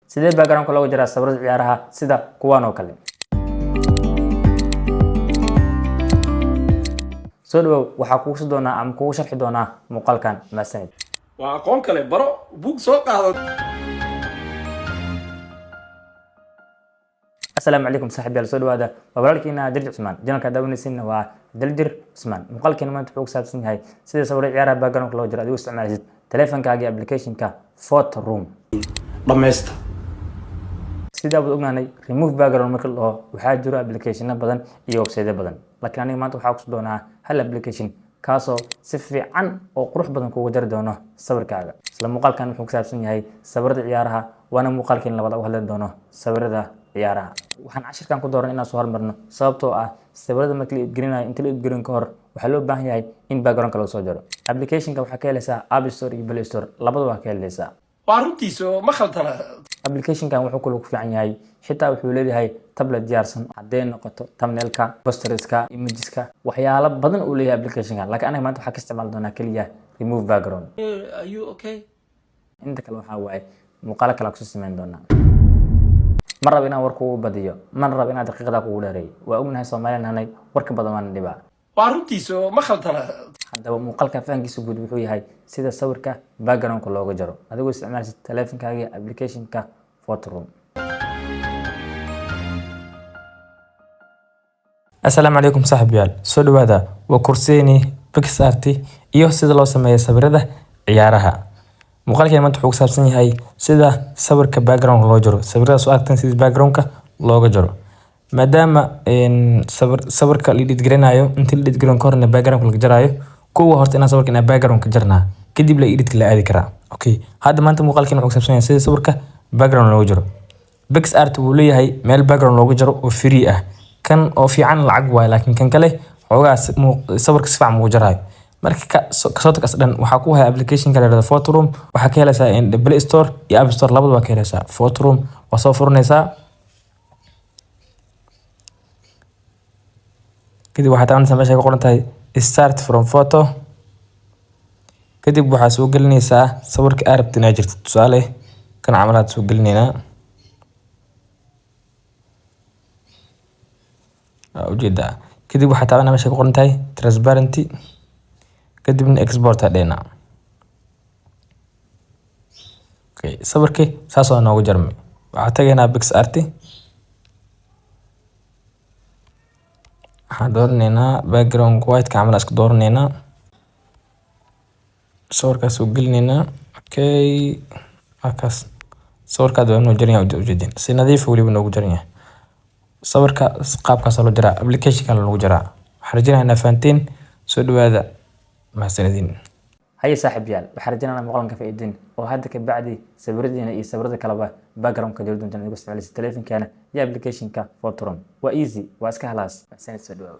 Sidee backgroundka looga jaraa sawirada ciyaaraha sida kuwan oo kale? Soo dhawow, waxaa kugu soo doonaa ama kugu sharxi doonaa muuqaalkan. Mahadsanid. Waa aqoon kale, baro, buug soo qaado. Asalaamu calaykum saaxiibyaal, soo dhawaada. Waa walaalkiina Daljir Cusmaan, channelka daawanaysiinna waa Daljir Cusmaan. Muuqaalkeena maanta wuxuu ku saabsan yahay sida sawirada ciyaaraha backgroundka looga jaro adigoo isticmaalaysid taleefankaaga iyo applicationka Photoroom. Dhammaysta. Sidaa baad ognaanay, remove background marka la dhaho, waxaa jiro applicationo badan iyo website badan, laakiin aniga maanta waxaa kusi doonaa hal application kaasoo si fiican oo qurux badan kugu jari doono sawirkaaga. Isla muuqaalkan wuxuu ku saabsan yahay sawirada ciyaaraha, waana muuqaalkeen labaad uga hadli doono sawirada ciyaaraha. Waxaan cashirkan ku dooran inaan soo hormarno sababtoo ah sawirada marka la edit-garinayo, inta la edit-garin ka hor, waxaa loo baahan yahay in backgroundka laga soo jaro. Applicationka waxaa ka helaysaa App Store iyo Play Store, labadaba waa ka helaysaa. Waa runtiisa oo ma khaldana. Applicationkan wuxuu kaloo ku fiican yahay, xitaa wuxuu leeyahay tablet diyaarsan, hadday noqoto thumbnailka, posterska, imageska, waxyaalo badan uu leeyahay applicationkan. Laakiin aniga maanta waxaa ka isticmaali doonaa keliya remove background. Are you okay? Inta kale waxaa waaye muuqaalo kale kusoo sameyn doonaa. Ma rabo inaan war kugu badiyo, mana rabo inaan daqiiqada kugu dheereeyo. Waa ognahay Soomaaliya nahnay, warka badan waana dhibaa. Waa runtiisa oo ma khaldana. Haddaba muuqaalka fahankiisa guud wuxuu yahay sida sawirka backgroundka looga jaro adigoo isticmaalaysid taleefankaaga iyo applicationka Photoroom. Asalaamu calaykum saaxiibayaal, soo dhawaada. Waa kurseeni PicsArt iyo sida loo sameeyo sawirada ciyaaraha. Muuqaalkeen maanta wuxuu ku saabsan yahay sida sawirka background loo jaro, sawirada soo aragtan sida backgroundka looga jaro, maadaama sawir sawirka la edit garanayo, inta la edit garan ka horna backgroundka laga jaraayo. Kuwa horta inaan sawirka inaan background ka jarnaa, kadib la editka la aadi karaa. Okay, hadda maanta muuqaalkeen wuxuu ku saabsan yahay sida sawirka background looga jaro. PicsArt wuu leeyahay meel background looga jaro oo free ah. Kan oo fiican lacag waaye, laakiin kan kale xoogaa sawirka si fiican muu jaraayo. Marka kasoo tag as dhan, waxaa ku haya application ka la yihahdo Photoroom. Waxaa ka helaysaa in Play Store iyo App Store labadaba ka helaysaa. Photoroom waa soo furanaysaa, kadib waxaa taabanaysaa meesha ay ku qoran tahay "Start from photo". Kadib waxaa soo gelinaysaa sawirka aad rabtid inaad jirto. Tusaale, kan camal aad soo gelinaynaa. Waa ujeedaa. Kadib waxaa taabanaa meesha ay ku qoran tahay "Transparency", kadibna "Export" aa dhehnaa. Okay, sawirkii saas oo noogu jarmay. Waxaa tagaynaa PicsArt, waxaan dooranaynaa background white ka camal, iska dooranaynaa, sawirkaas soo gelinaynaa. Okay, halkaas sawirkaad waa inuu jaran yahay, ujeedin, si nadiif weliba noogu jaran yahay sawirka. Qaabkaas loo jaraa, applicationka lagu jaraa. Waxaan rajeynayaa inaa fahanteen. Soo dhawaada, mahadsanidin. Haye saaxiib yaal, waxaan rajeynayaa muuqaalkan ka faa'iideen oo hadda ka bacdi sawiradiina iyo sawirada kaleba backgroundka jari doontaan adigoo isticmaalaysa taleefankaana iyo applicationka Photoroom. Waa easy, waa iska halaas. Mahadsanid, soo dhawaada.